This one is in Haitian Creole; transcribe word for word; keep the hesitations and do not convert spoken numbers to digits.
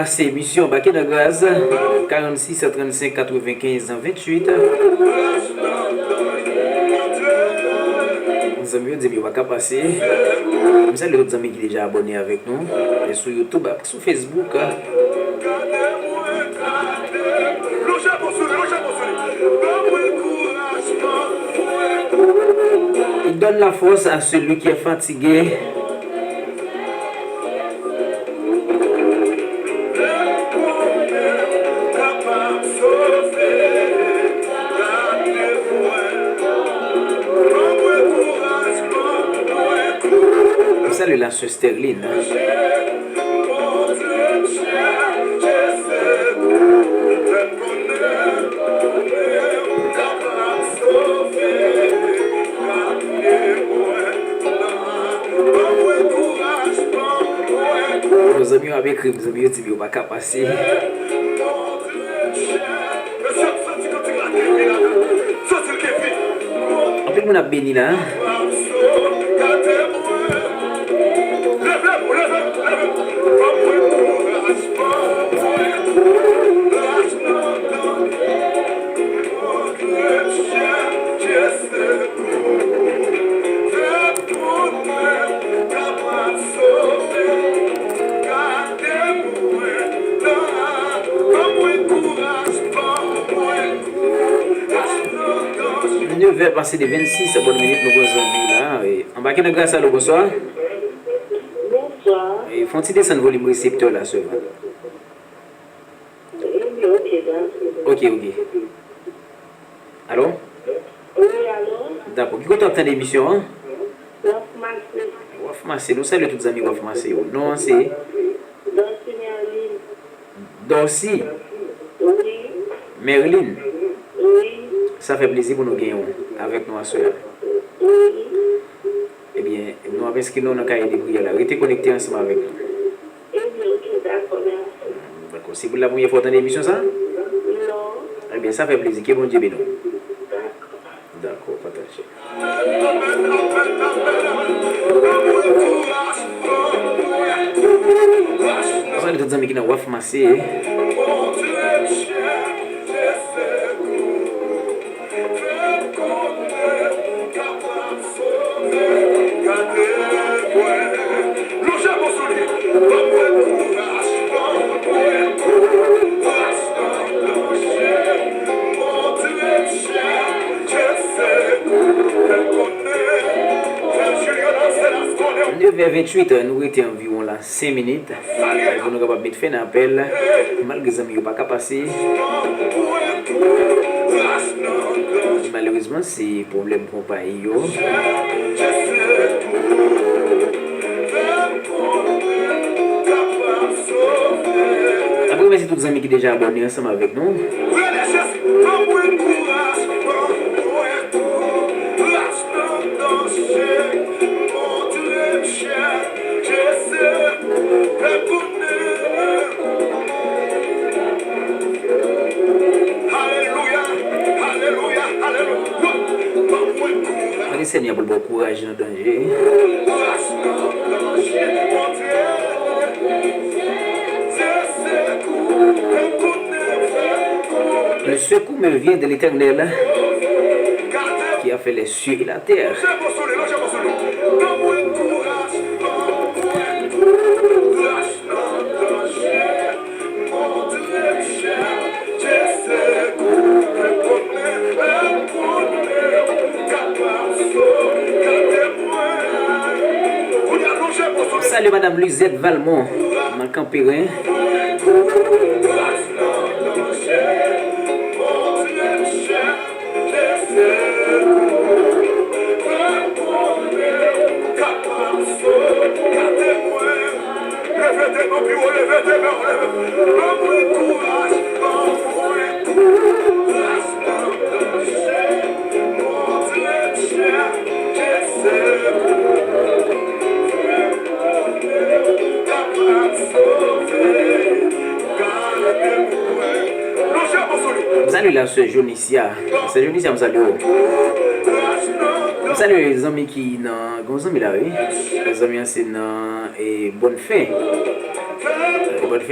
Se emisyon Anbake nan Gras, karannsis trannsenk katrevenkenz venntuit. Zanmi yo di m yo pa ka pase. M salye tout zanmi ki deja abòne avèk nou, e sou YouTube ak sou Facebook. Il donne la force à celui qui est fatigué. Salut la sœur Sterline. Bon, zanmi yo ap ekri m, zanmi yo di m yo pa ka pase. Anpil moun ap beni la. Nevè pase de vennsis bòn minit, nou gen zanmi la. E, anbake nan gras, alo, bonswa. Bonswa. E, fè yon ti desann volim reseptè la, sè. Ebyen, ok, dakò. Ok, ok. Alo? Wi, alo? Dakò. Ki kote w ap tande emisyon an? Waf Mase. Waf Mase. Nou salye tout zanmi Waf Mase yo. Non an se? Dorcy Merlin. Dorcy? Wi. Merlin? Wi. Sa fè plezi pou nou gen w avèk nou aswè a. Wi. Ebyen, nou ap enskri nou nan kaye de priyè la. Rete konekte ansanm avèk nou. Ebyen, ok, dakò, mèsi. Dakò. Se pou la premyè fwa w tande emisyon sa? Non. Ebyen, sa fè plezi. Ke Bondye beni w. Dakò. Dakò, pataje. Ansanm tout zanmi ki nan Waf Mase. Nevè venntuit, nou rete anviwon la senk minit pou nou kapab met fen nan apèl, malgre zanmi yo pa ka pase. Malerezman, se pwoblèm konpayi yo. N ap remèsye tout zanmi ki deja abòne ansanm avèk nou. Mande Senyè pou l ba w kouraj nan danje. Le secours me vient de l'Éternel, qui a fait les cieux et la terre. Salut Madame Lizette Valmont, nan Kanperen. M salye la sè Jonisia. Sè Jonisia, m salye w. M salye zanmi ki nan, gen yon zanmi la, wi. Zanmi an se nan, e, Bòn Fen. E, Bòn Fen.